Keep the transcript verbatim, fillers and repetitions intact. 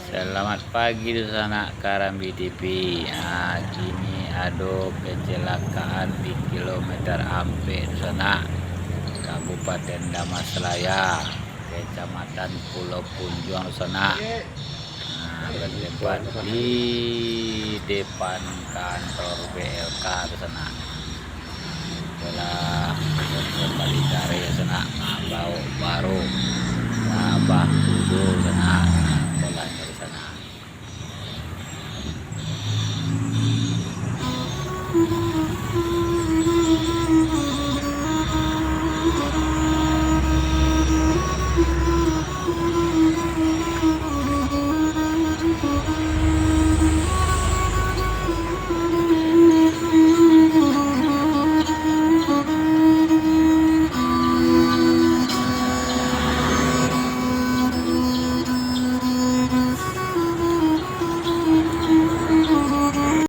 Selamat pagi, Dunsanak Karambia T V. Ah, kini ado kecelakaan di kilometer ampek, Dunsanak, Kabupaten Damastraya, Kecamatan Pulau Punjuang, Dunsanak. Ah, bertempat di depan kantor B L K, Dunsanak. Itulah, kembali cari, Dunsanak, mambao baru. Sabah tujuh, Dunsanak.